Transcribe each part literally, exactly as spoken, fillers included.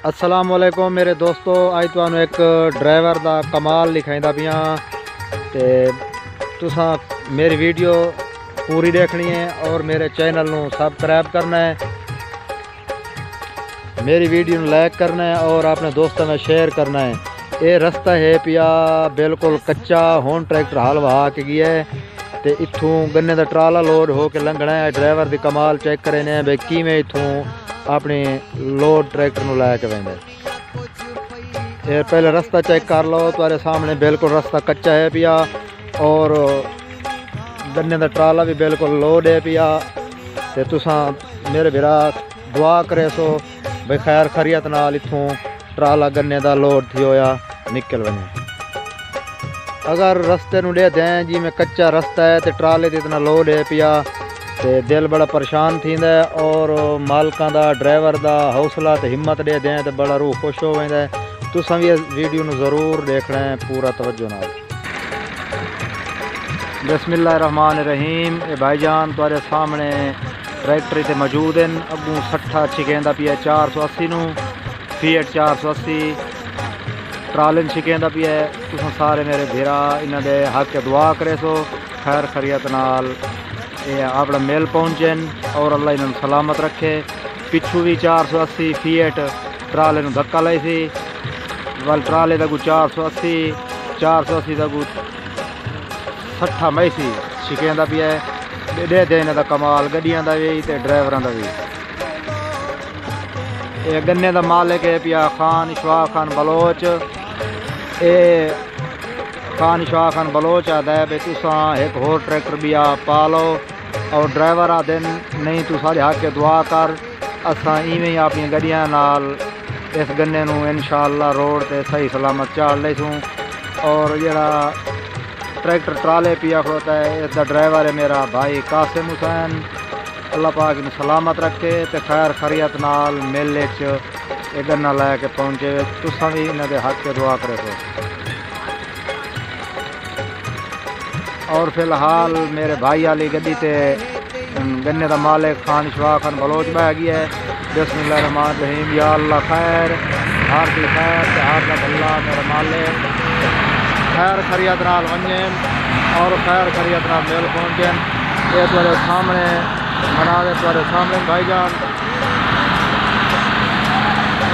السلام علیکم میرے دوستو، اڄ تہانوں ہک ڈرائیور دا کمال ݙکھائیندا پیاں تے تساں میری ویڈیو پوری ݙیکھݨی ہے اور میرے چینل نوں سبسکرائب کرݨا ہے، میری ویڈیو نوں لائک کرݨا ہے اور اپݨے دوستاں نال شیئر کرݨا ہے۔ اے رستہ ہے پیا بالکل کچا، ہݨ ٹریکٹر ہل وہا کے ڳیا ہے تے اتھوں گنے دا ٹرالا لوڈ ہو کے لنگھݨا ہے۔ ڈرائیور دی کمال چیک کریندے ہیں بھئی کیویں اتھوں اپݨی لوڈ ٹریکٹر نوں لے کے ویندے۔ اے پہلے رستہ چیک کر لو، تہاݙے سامݨے بالکل رستہ کچا ہے پیا اور گنے دا ٹرالا بھی بالکل لوڈ ہے پیا۔ تے تساں میرے بھرا دعا کریسو بھئی خیر خیریت نال اتھوں ٹرالا گنے دا لوڈ تھی ہویا نکل ونڄے۔ اگر رستے نوں ݙیہدیں جیویں کچا رستہ ہے تے ٹرالے تے اتنا لوڈ ہے پیا تے دل بڑا پریشان تھیندا ہے اور مالکاں دا، ڈرائیور دا حوصلہ تے ہمت ݙیہدیں تے بڑا روح خوش ہو ویندا ہے۔ تساں وی اس ویڈیو نوں ضرور ݙیکھݨا ہے پورا توجہ نال۔ بسم اللہ الرحمن الرحیم۔ اے بھائی جان تہاݙے سامݨے ٹریکٹر تے موجود ہن، اڳوں سٹھا چھکیندا پیا چار سو اسی نوں، فیئٹ چار سو اسی ٹرالے نوں چھکیندا پیا ہے۔ تساں سارے میرے بھرا انہاں دے حق دعا کریسو، خیر خیریت نال اے اپݨا مل پہنچن اور اللہ انہاں نوں سلامت رکھے۔ پچھوں وی چار سو اسی فیئٹ ٹرالے نوں دھکا لائی سی، ول ٹرالے دا کوئی چار سو اسی، چار سو اسی دا کوئی سٹھا مئی سی چھکیندا پیا ہے۔ ݙیہدے انہاں دا کمال گݙیاں دا وی تے ڈرائیوراں دا وی۔ اے گنے دا مالک ہے پیا خان اشفاق خان بلوچ۔ اے خان اشفاق خان بلوچ آہدا ہے بھئی تساں ہک ہور ٹریکٹر ٻیا پا لو۔ اور ڈرائیور آہدن نہیں توں ساݙے حق کے دعا کر، اساں ایویں ہی اپݨی گݙیاں نال اس گنے نوں انشاءاللہ روڈ تے صحیح سلامت چاڑھ لیسوں۔ اور جیڑھا ٹریکٹر ٹرالے پیا کھڑوتا ہے، اس دا ڈرائیور ہے میرا بھائی قاسم حسین۔ اللہ پاک انہوں سلامت رکھے تے خیر خیریت نال مل اچ اے گنا لے کے پہنچے۔ تساں وی انہاں دے حق تے دعا کریسو۔ اور فی الحال میرے بھائی والی گڈی تے گنے دا مالک خان اشفاق خان بلوچ بہہ گیا ہے۔ بسم اللہ الرحمن الرحیم۔ یا اللہ خیر، ہر دی خیر تے ہر دا بھلا میرے مالک خیر خیریت نال ونجن اور خیر خیریت نال مل پہنچن۔ اے تہاڈے سامنے مناظر، تہاڈے سامنے بھائی جان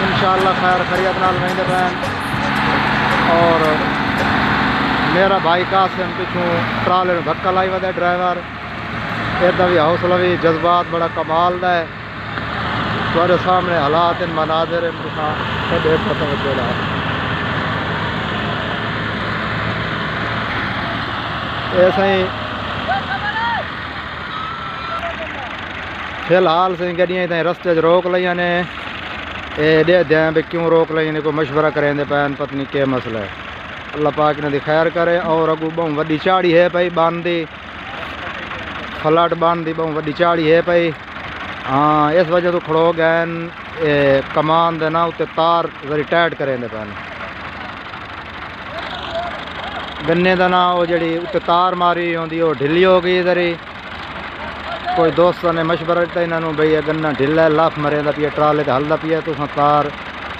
انشاءاللہ خیر خیریت نال ویندے پئن۔ اور میرا بھائی قاسم پچھوں ٹرالے نوں دھکا لائی ودا، ڈرائیور۔ ایدا وی حوصلہ وی جذبات بڑا کمال دا ہے۔ تہاڈے سامنے حالات ہن، مناظر ہن، تساں اے ݙیکھو توجہ نال۔ اے سائیں فی الحال سائیں گڈیاں اتھائیں رستے اچ روک لئیاں نے۔ اے ݙیہدے ہیں بھئی کیوں روک لئیاں نے، کوئی مشورہ کریندے پئن، پتہ نہیں کیا مسئلہ ہے۔ اللہ پاک انہاں دی خیر کرے۔ اور اڳوں ٻہوں وݙی چاڑھی ہے پئی بن دی، فلڈ بن دی ٻہوں وݙی چاڑھی ہے پئی۔ ہاں، اس وجہ توں کھڑو ڳئے ہن۔ اے کمان دے ناں اتے تار ذری ٹائٹ کریندے پئن۔ گنے دا ناں او جیڑھی اتے تار ماری ہوئی ہوندی، او ڈھلی ہو ڳئی ذری۔ کوئی دوستاں نے مشورہ ݙتا انہاں نوں بھئی اے گنا ڈھلا ہے، لف مریندا پیا، ٹرالے تے ہلدا پیا، تساں تار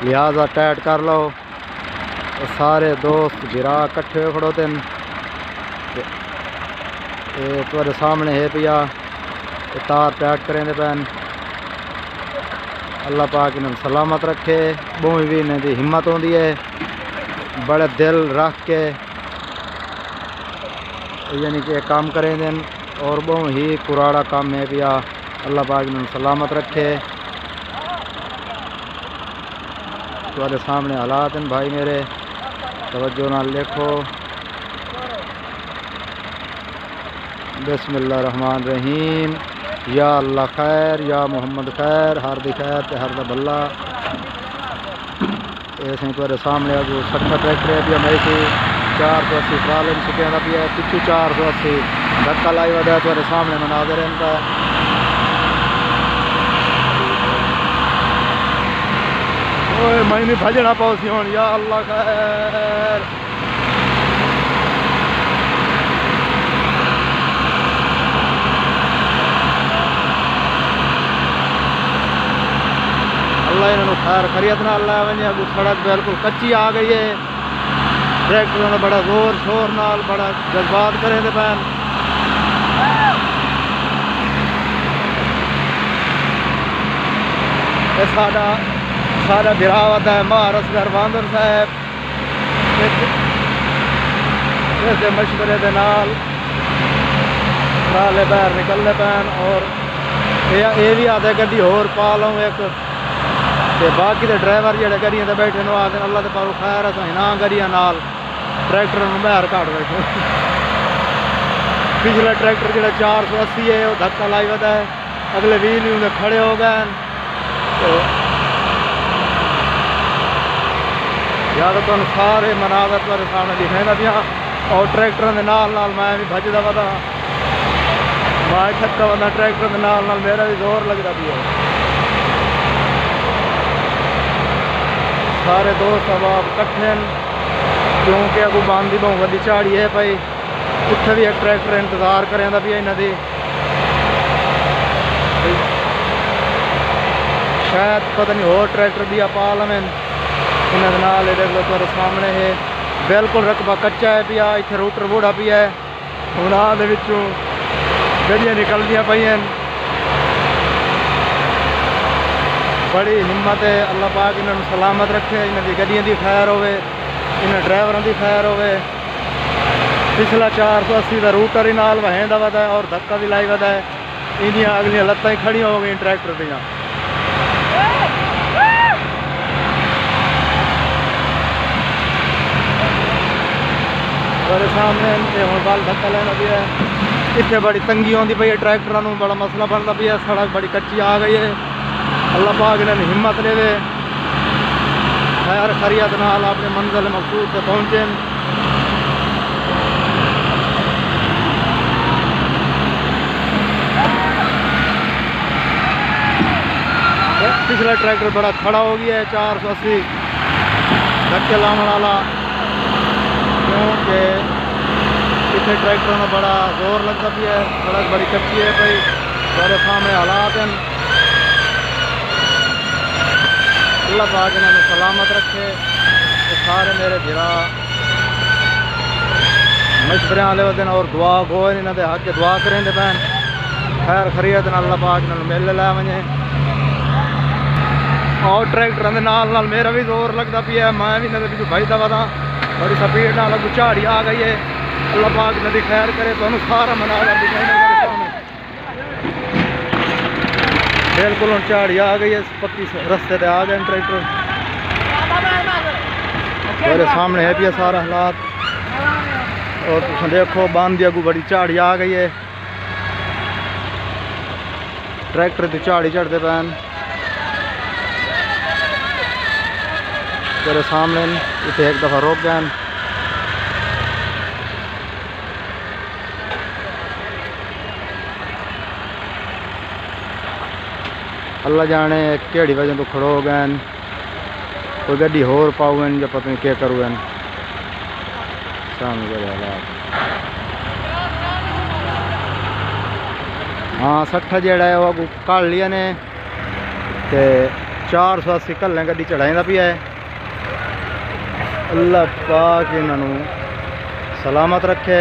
لہذا ٹائٹ کر لو۔ اے سارے دوست بھرا کٹھے ہوئے کھڑوتے ہن۔ تے اے تہاڈے سامنے ہے پیا، اے تار ٹائٹ کریندے پئن۔ اللہ پاک انہاں نوں سلامت رکھے۔ ٻہوں وی انہاں دی ہمت ہوندی ہے، بڑے دل رکھ کے یعنی کہ کم کریندے ہن اور ٻہوں ہی کراڑا کم ہے پیا۔ اللہ پاک انہاں نوں سلامت رکھے۔ تہاڈے سامنے حالات ہن بھائی میرے، توجہ نال ݙیکھو۔ بسم اللہ الرحمن الرحیم۔ یا اللہ خیر، یا محمد خیر، ہر دی خیر تے ہر دا بھلا۔ اے سائیں تہاڈے سامنے اڳوں سٹھا ٹریکٹر ہے پیا، میسی چار سو اسی ٹرالے نوں چھکیندا پیا ہے، پچھوں چار سو اسی دھکا لائی ودا ہے، تہاڈے سامنے مناظر ہن پئے۔ اوئے میں نہیں بھڄݨا پوسی ہݨ، یا اللہ خیر۔ اللہ انہاں نوں خیر خیریت نال لے ونڄے۔ اڳوں سڑک بالکل کچی آ ڳئی ہے۔ ٹریکٹراں دا بڑا زور شور نال، بڑا جذبات کریندے پئن۔ اے ساݙا، ساݙا بھرا ودا ہے ماہر اصغر واندر صاحب۔ اس، اس دے مشورے دے نال ٹرالے ٻاہر نکلدے پئن اور اے، اے وی آہدے گݙی ہور پا لوں ہک، تے باقی دے ڈرائیور جیڑھے گݙیاں تے ٻیٹھے ہن، او آہدن اللہ دے پاروں خیر، اساں ہناں گݙیاں نال ٹریکٹر نوں ٻاہر کڈھ ویٹھوں۔ پچھلا ٹریکٹر جیڑھا چار سو اسی ہے، او دھکا لائی ودا ہے، اڳلے ویہہ وی اوندے کھڑے ہو ڳئے ہن۔ تے یار، تہاݙے سارے مناظر تہاݙے سامݨے ݙکھیندا پیاں، اور ٹریکٹراں دے نال نال میں وی بھڄدا ودا، میں تھکا ودا، ٹریکٹراں دے نال نال میرا وی زور لڳدا پیا۔ سارے دوست احباب کٹھے ہن، کیونکہ اڳوں بند دی ٻہوں وݙی چاڑھی ہے پئی۔ اتھے وی ہک ٹریکٹر انتظار کریندا پیا انہاں دی۔ شاید پتہ نہیں ہور ٹریکٹر ٻیا پا لوین۔ انہاں دے نال اے ݙیکھ لو تہاݙے سامݨے ہے، بالکل رقبہ کچا ہے پیا، اتھے روٹر ووڑھا پیا ہے۔ ہݨ آ دے وچوں گݙیاں نکلدیاں پئین۔ بڑی ہمت ہے، اللہ پاک انہاں نوں سلامت رکھے، انہاں دی گݙیاں دی خیر ہووے، انہاں ڈرائیوراں دی خیر ہووے۔ پچھلا چار سو اسی دا روٹر ہی نال وہیندا ودا ہے اور دھکا وی لائی ودا ہے۔ ایندیاں اڳلیاں لتاں ہی کھڑیاں ہو ڳئین ٹریکٹر دیاں۔ میرے سامݨے اے ہݨ ٻال دھکا لیندا پیا ہے۔ اتھے بڑی تنگی ہوندی پئی ہے ٹریکٹراں نوں، بڑا مسئلہ بݨدا پیا ہے، سڑک بڑی کچی آ ڳئی ہے۔ اللہ پاک انہاں دی ہمت ݙیوے۔ خیر خیریت نال اپݨے منزل مقصود تے پہنچن۔ پچھلا ٹریکٹر بڑا کھڑا ہو ڳیا ہے، چار سو اسی دھکے لاوݨ والا، کیونکہ اتھے ٹریکٹراں دا بڑا زور لڳدا پیا ہے، سڑک بڑی کچی ہے پئی، تہاݙے سامݨے حالات ہن۔ اللہ پاک انہاں نوں سلامت رکھے۔ اے سارے میرے بھرا مشورے والے ودن اور دعا گو ہن، انہاں دے حق دعا کریندے پئن۔ خیر خیریت نال اللہ پاک انہاں نوں مل لے ونڄے۔ اور ٹریکٹراں دے نال نال میرا وی زور لڳدا پیا ہے، میں وی انہاں دے وچوں بھڄدا ودا، بڑی سپیڈ نال اڳوں چاڑھی آ ڳئی ہے۔ اللہ پاک انہاں دی خیر کرے، تہاݙوں سارا مناظر ݙکھائیندے میرے سامݨے۔ بالکل ہݨ چاڑھی آ ڳئی ہے، پکی س-، رستے تے آ ڳئے ہن ٹریکٹر۔ میرے سامݨے ہے پیا سارا حالات۔ اور تساں ݙیکھو، بند دی اڳوں بڑی چاڑھی آ ڳئی ہے۔ ٹریکٹر دی چاڑھی چڑھدے پئن۔ میرے سامݨے ہن، اتھے ہک دفعہ رک ڳئے ہن۔ اللہ ڄاݨے کیڑھی وجہ توں کھڑو ڳئے ہن، کوئی گݙی ہور پاؤ ہن یا پتہ نہیں کیا کرو ہن۔ سامݨے جیڑھے حالات۔ ہاں، سٹھا جیڑھا ہے، او اڳوں کڑ لیا نے۔ تے چار سو اسی کلیں گݙی چڑھائیندا پیا ہے۔ اللہ پاک انہاں نوں سلامت رکھے۔